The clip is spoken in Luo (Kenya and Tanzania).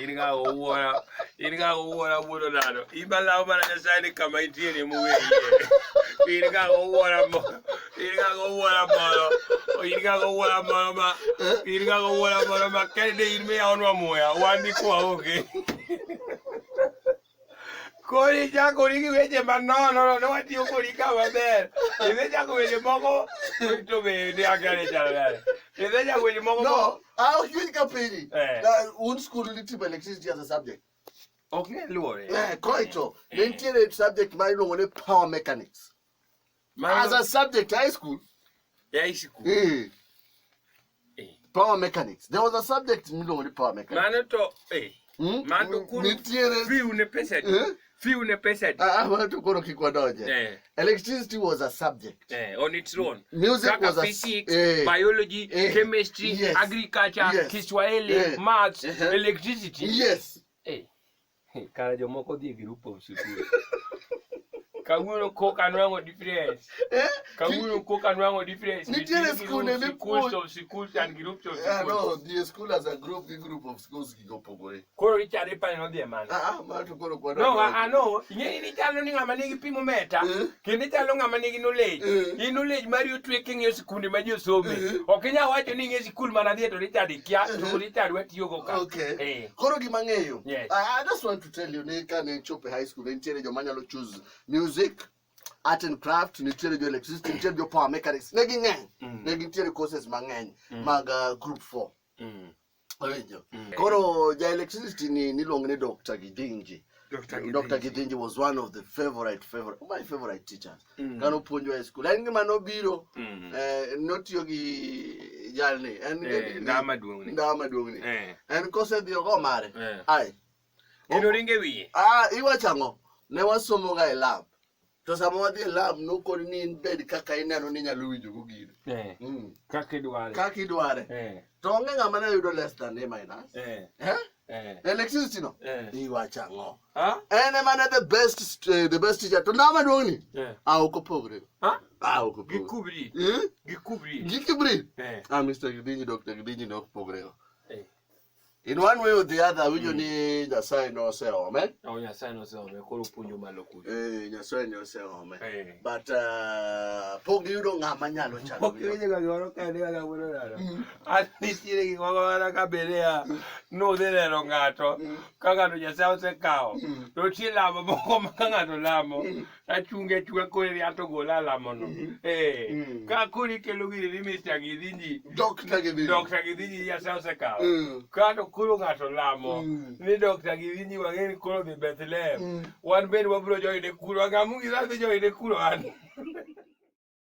In ga owuora, in ga owuora wuono nado. Ibalao mana Nyasaye ni kama intiere moweyie. In ga owuora mo, in ga owuora moro, in ga owuora moro ma, in ga owuora moro ma kende in miyawonwa muya, wan ni kwa onge. Koro ichakori gi weche manono no watiyo kodi ka maber. Idhi chako weche moko to be akia ni chalo nade. Idhi chako weche moko No, ah, ok iwinj ka penji. Eh. Na, un school nitimo electricity as a subject. Ok ne luwore. Eh, koito, ne nitiere subject ma iluongo ni power mechanics. Mano As a subject high school. e high school. Eh. Eh. Power mechanics. There was a subject miluongo ni power mechanics. Mano to eh. Hmm? Mano to koro Nitiere fiu ne pesa adi? Eh? Fiu ne pesa adi? Ah, ah, mano to koro kik wadonje. Eh. Electricity was a subject. Eh, on its own. Music Kaka was a physics, eh. biology, Eh. chemistry, Yes. agriculture, Yes. Kiswahili, Eh. maths, Uh-huh. electricity. Yes. Eh. Kara jomoko dhi e group of school. Kawuono koka nwang'o difference. Eh? Kawuono koka nwang'o difference. Nitiere between skunde groups, schools mipuonj- of schools and groups of Ah, schools. no, dhi e school as a group gi group of schools gigo opogore. Koro Richard ipani nodhi e mano. Ah, ah, mano to koro kwadwa No, donjo. ah, no, ing'e ni ichalo ni ng'ama nigi pimo meta, Eh. kendo ichalo ng'ama nigi knowledge. Eh. In knowledge mari otwe king'iyo sikunde ma ji osome. Eh. Ok inyal wacho ni ing'e sikul mana dhiye to Richard ikia, to Eh. Richard watiyogo ka. Okay. Eh. Koro gima ang'eyo. Yes. I just want to tell you ni kane chopo e high school ne nitiere joma nyalo choose music, art and craft, nitiere jo electricity, nitiere jo power mechanics. Ne ging'eny. Ne gintiere courses mang'eny mag group 4. Awinjo. Koro ja electricity ni niluongo ni Dr. Githinji. Dr. Githinji. Dr. Githinji was one of the favorite favorite my favorite teachers. Kane opuonjowa e school. En gima nobiro notiyo gi jalni. En Ndawa maduong'ni. Ndawa maduong'ni. En kosedhi ogo mare. Ai. Gino ringe wiye. Ah, iwacho ang'o? Ne wasomo ga e lab. To sama wadhi e lab nokoni ni in bed kaka ineno ni inyalo winjo go gino. Kaka idware. Kaka idware. To onge ng'ama ne yudo less than A minus. Eh? Electricity no. Iwacho ang'o? Ha? En ema ne the best teacher. To ndawa maduong' ni? Ah, ok opogre. Ha? Ah, ok opogre. Gi kubri. Eh? Gi kubri. Gi kibri. Ah, Mr. Gidinji, Dr. Gidinji ne ok pogre go. In one way or the other, awinjo ni Nyasaye noseome. Oh, Nyasaye noseome, koro puonjo malo kucho. Eh, Nyasaye noseome. But But pok giyudo ng'ama nyalo chalo. Ok iwinjo ga gimoro kende kaka wuono nano. An nitiere gik moko mana ka bende ya nodhi neno ng'ato ka ng'ato Nyasaye osekawo. To nitie lamo moko ma ka ng'ato lamo achunge achunga koro eri ato gola lamono. Ka koro ikelo gini ni Mr. Githinji. Dr. Githinji. Dr. Githinji Nyasaye osekawo. Ka to koro ng'ato lamo ni Dr. Githinji wang'e ni koro dhi Bethlehem. Wan bende wabiro joine kuro. Ang'amu gi dhi joine kuro an.